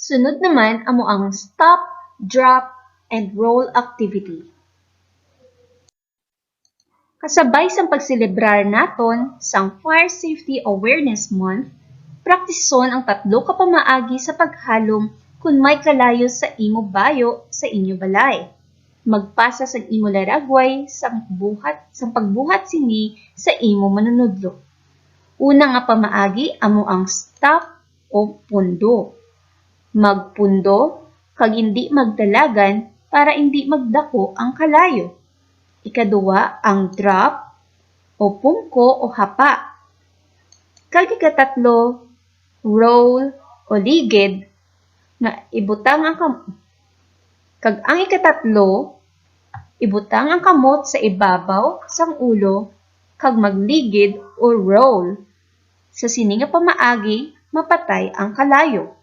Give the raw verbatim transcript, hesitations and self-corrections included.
Sunod naman amo ang stop, drop, and roll activity. Kasabay sang pagselebrar naton sang Fire Safety Awareness Month, praktison ang tatlo ka pamaagi sa paghalom kon may kalayo sa imo bayo sa inyo balay. Magpasa sang imo laragway sang buhat sang pagbuhat sini sa imo manunodlo. Una nga pamaagi amo ang stop o pundo. Magpundo kag indi magdalagan para indi magdako ang kalayo. Ikaduha, ang drop o pungko o hapa. Kag ikatatlo, roll o ligid nga ibutang ang kam- kag ang ikatatlo, ibutang ang kamot sa ibabaw sang ulo kag magligid o roll. Sa sini nga pamaagi, mapatay ang kalayo.